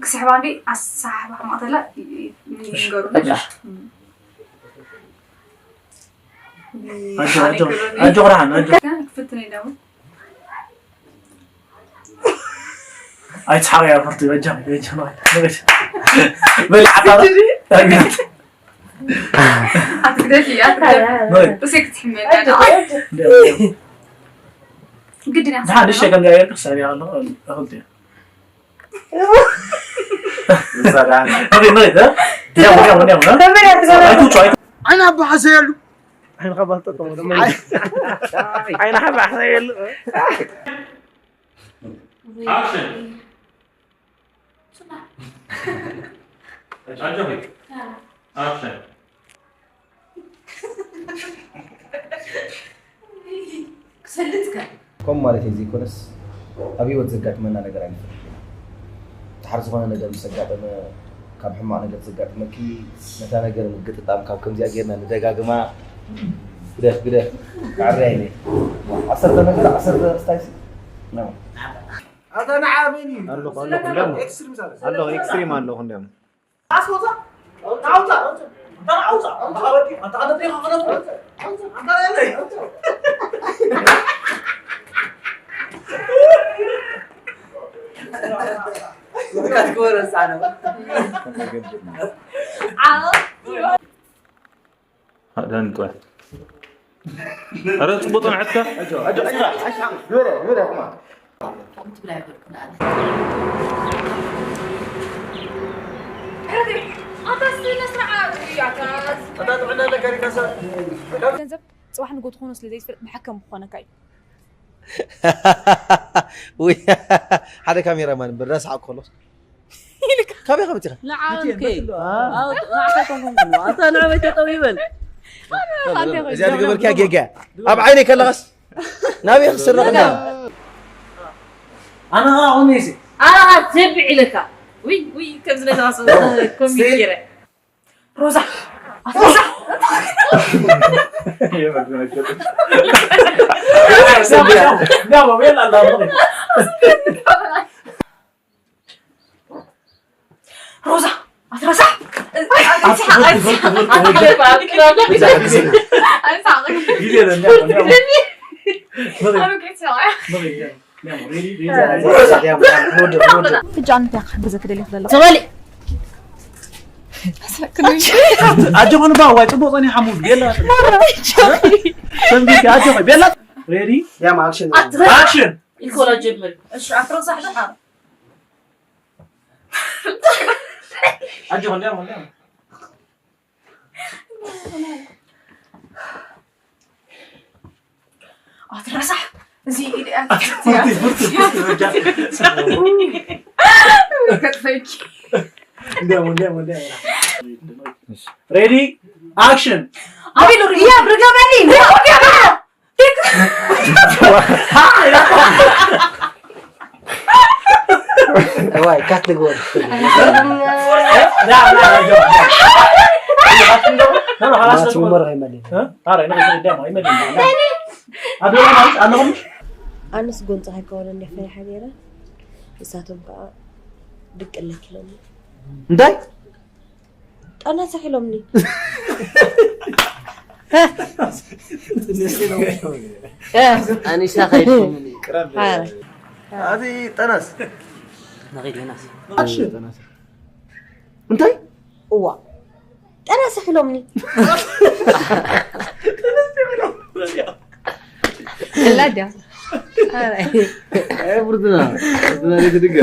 ክስሕባ እንዲ ኣሰሓሕባ ሕማቕ ተላ ይ- ይ- ይንገሩ። በቃ። ኣጆ ኣጆ ኣጆ ቁርሓን ኣጆ። ክፍትን እዩ ደሞ። ኣይትስሓቂ ኣፈርቲ በጃ በጃ በጃ። በል ዓጣራ። ኣትግደፊ ኣትግደፊ። ርእሰይ ክትሕመል። ግድን እያ። ደሓን ንእሽተይ ከም ዚኣ ጌርካ ክሳብ እያ ከለኹ እኽልቲ እያ። ንሪድ ንሪድ እ? ዲያሞ ዲያሞ ዲያሞ እ? ኣይትውጭ ኣይትውጭ። ዓይና ባሕሰየሉ። ዓይንኻ ባሕጠጠሞ። ዓይንኻ ባሕሰየሉ። Action. ኣጆኺ። Action. ክሰልጥካ ከምኡ ማለት እዩ ዘይኮነስ ኣብ ህይወት ዘጋጥመና ነገር ኣይንፈልጥን ኢና። ድሓር ዝኾነ ነገር ምስ ኣጋጠመ ካብ ሕማቕ ነገር ዘጋጥመኪ ነታ ነገር ምግጥጣም ካብ ከምዚኣ ጌርና ንደጋግማ ግደፍ ግደፍ ክዕረያ ኢለ ዓሰርተ ነገር ዓሰርተ ስታይሲ ኣለኹ ኣለኹ እንዲያም ኣለኹ ኤክስትሪም ኣለኹ እንዲያም ደንቆ ኧረ ጽቡቅ ጸንሐትካ ገንዘብ ጽባሕ ንጎ ትኾኖ ስለ ዘይትፈልጥ ብሓከም ክኾነካ እዩ። ውይ ሓደ ካሜራማን እምበር ዳስሓቅ ከሎ ካበይ ከመፂኻ ንዓበይ ተጠው ይበል እዚኣ ዝገበርክያ ጌጋ ኣብ ዓይነይ ከለኻስ ናበይ ክስረቕ እንዳ ኣነ ኸዓ ቁሚሲ ኣነ ኸዓ ትብዕ ኢለካ ውይ ውይ ከምዚ ነዛ ኮሚት ገይረ ሮዛ ኣቲ ሮዛ ሮዛ ኣቲ ሮዛ ሕጂ ኣነ እንታይ ክሕግዘኪ ደሊኺ ዘለኹ? ተበሊ ኣጆኹን ባ ዋይ ጽቡቕ ጸኒሓ ሙድ ቤላ ሰንቢቲ ኣጆኺ ቤላ ሬዲ ያም ኣክሽን ኣክሽን ኢኮላ ጀምር እሺ ኣፍረሳሕ ደሓ ኣጆኹን ያም ያም ኣትረሳሕ እዚ ኢድያ ከጥፈኪ ሬዲ ኣክሽን ኣቤሎ ያ ብርገበኒ ዋይ ካት ንግበር ኣነስ ጎንፂ ከይከወነ እንደ ፈሪሓ ነይረ ንሳቶም ከዓ ድቅለኪሎም እንታይ ጠና ሳሒሎምኒ ኣኒሳ ከይድኩምኒ ኣቲ ጠናስ ንኺድ ዮናስ እንታይ እዋ ጠና ሳሒሎምኒ ላድያ ብርድና ብርድና ትድገ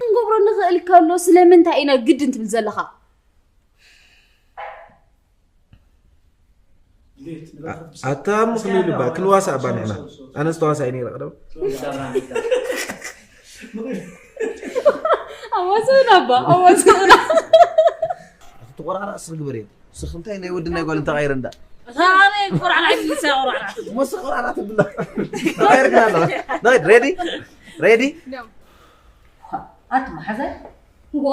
ክንገብሮ ንኽእል ከሎ ስለምንታይ ኢና ግድን ትብል ዘለኻ ኣታ ምኽንዩ ልባ ክንዋሳእ እባ ንሕና ኣነስ ተዋሳኢ ነይረ ቀደም ኣዋፅኡና እባ ኣዋፅኡና ተቆራራዕ ስር ግበር እዮም ስኽ እንታይ ናይ ወዲ ናይ ጓል እንተቃይረ እንዳ ቆራዕና ይብልሳ ቆራዕና ሞስ ቆራዕና ትብላ ተቃይርክና ኣለዋ ናይድ ሬዲ ሬዲ ኣቲ መሓዛይ ዋ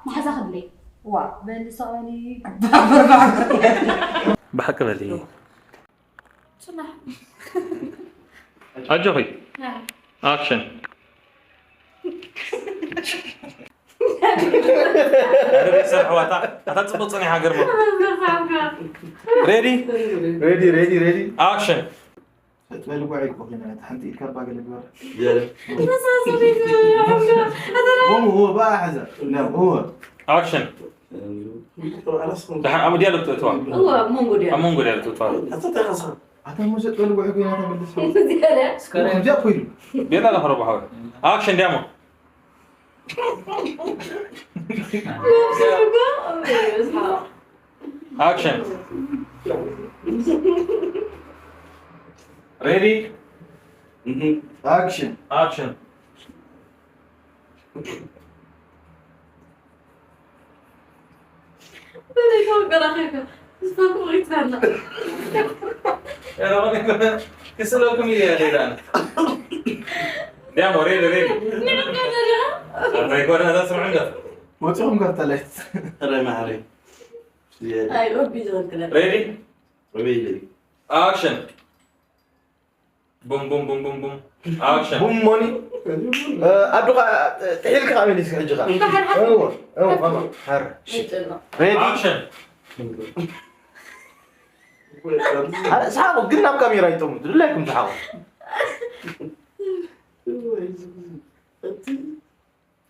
መሓዛ ክብለይ ዋ በሊ ሰቐኒ ብሓቂ በሊ። ኣጆኺ። ኣክሽን። ኣታ ጽቡቅ ጽኒሕ ሃገር። ሬዲ? ሬዲ፣ ሬዲ፣ ሬዲ። ኣክሽን። በል ጓዒ እኮ ኺና፣ ሓንቲ ኢድ ካባ ገለ ግበር። ገለ። እሞ፣ እሞ፣ ብኣ ሓዛ። ለም፣ እሞ። ኣክሽን። ደሓን ኣብ ዲያሎግ ትእትዋ። እወ፣ ኣብ መንጎ ዲያሎግ። ኣብ መንጎ ዲያሎግ ትእትዋ። ኣታ ተኸሳ። ኣታ ሙሴ በል ጓዒ ኮይና ተመልስ። እዚኣ እያ። ከምዚኣ ኮይኑ። ቤላ ለኸረቡ ሓወይ። ኣክሽን ዲያሞ። ኣክሽን። ሬዲ? ኣክሽን። ኣክሽን። ክስለኩም እየ ሌላ። ዲያሞ፣ ሬዲ፣ ሬዲ። ኣታ ይኮነ፣ እዛ ስምዑ እንዶ። ወፂኹም ገብተለይ። ረ ማዕረይ። ኣይ፣ ረቢ ዝበልክለ። ሬዲ? ረቢ ይለይ። ኣክሽን። ቡም፣ ቡም፣ ቡም፣ ቡም፣ ቡም። ኣክሽን። ቡም ሞኒ። እ፣ ኣዱኻ፣ እ፣ ጥሒልካ መሊስካ ሕጂ ኸ? እወ፣ እወ፣ ማማ። ሃር። ሬዲ? ኣክሽን። ኣረ፣ ስሓቑ፣ ግን ናብ ካሜራ ይጠሙ። ድላይኩም ስሓቑ።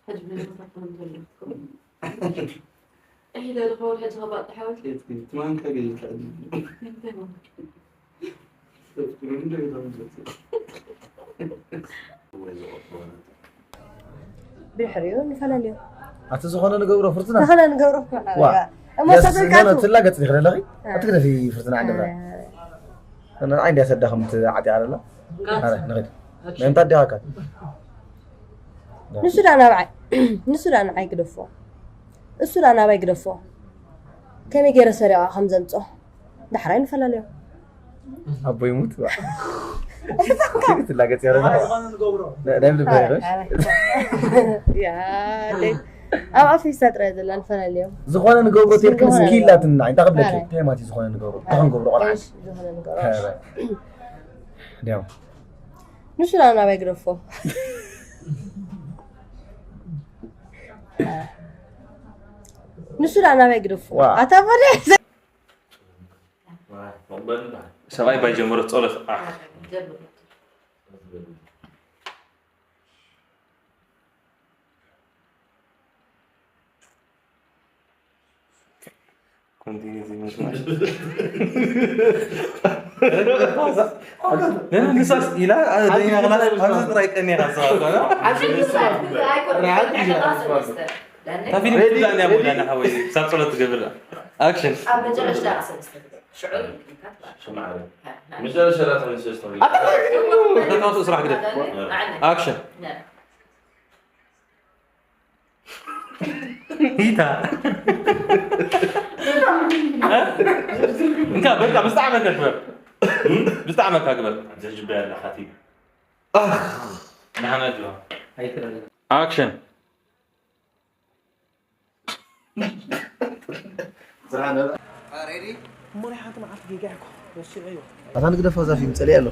ሕጂ ምን ተፈጠረ ዘለኩም? ኢለ ዝኸውን ሕጂ ከባእ ተሓወል። የትኪ፣ ትማንካ ገይካ። እንታይ ማለት? ድሕሪኡ ንፈላለዮ። ኣቲ ዝኾነ ንገብሮ ፍርትና? ዝኾነ ንገብሮ ፍርትና። ዋ። እሞ የስ፣ ሰፈርካ ኖ፣ ቱ። ትላገጽ ዲኺ ዘለኺ? እ። ኣቲ ግደፊ ፍርትና ዓንደብራ። እ። ኣነ ንዓይ እንድያ ሰዳኹም ትዓጢ ኣለላ። ኣረ፣ ንኺድ። ምእንታ ዲኻ ካት? ንሱ ዳ ናብዓይ፣ ንሱ ዳ ንዓይ ግደፎ። እሱ ዳ ናባይ ግደፎ። ከመይ ገይረ ሰሪቓ ከም ዘምጾ። ዳሕራይ ንፈላለዮ። ኣቦ ይሙት፣ ዋ። ትላገጽ ያረና። ናይ፣ ናይ ልብ ኣረ፣ ኣይበሽ? ኣረ። ያ፣ ደይ። ኣብ ኣፍሪሳ ጥራይ ዘላ ንፈላለዮ። ዝኾነ ንገብሮ ተልክን ዝኾነ እስኪ ንገብሮ። ኢላትና፣ እንታይ ክብለኪ? ኣረ። እንታይ ማለት እዩ ዝኾነ ንገብሮ? እንታይ ክንገብሮ ቆልዓ? እሺ፣ ዝኾነ ንገብሮ። ኣረ። ዲያው። ንሱ ዳ ናባይ ግደፎ። ንሱ ዳ ናባይ ግደፎ። ዋ። ኣታ በለ። ሰብኣይ ባይ ጀመሮ ጸሎት። ኣሕ። ኮንቲኒ ዘይመስማዕ። ንሳስ ኢላ፣ ኣብ ደኛ ክላስ፣ ኣብዚ ጥራይ ቀኒኻ ዝሰማዕ። እታ ፊልም ሬዲ፣ ትብላኒ እያ ሬዲ። ሞላና ሓወይ፣ ክሳብ ጸሎት ትገብር። ኣክሽን። ኣብ መጨረሽታ ክሰብስተ ሽዑ ይምክንካ ትብላ። ሽማዕ። መጨረሻ ላታ ንሰስተ። ኣታ ተዋስኦ ስራሕ ግደ። ኣነ፣ ኣነ። ኣክሽን። ነ። ሂታ። እንካ በቃ ብዝጣዕመካ ግበር። ብዝጣዕመካ ግበር። ኣንተ ጅባ ያለ ሓቲ። ኣኽ። ንሓና ጅባ። ኣይትረዳ። ኣክሽን። ኣታ ንግደፎ ዛፊ ምጸልየ ኣሎ።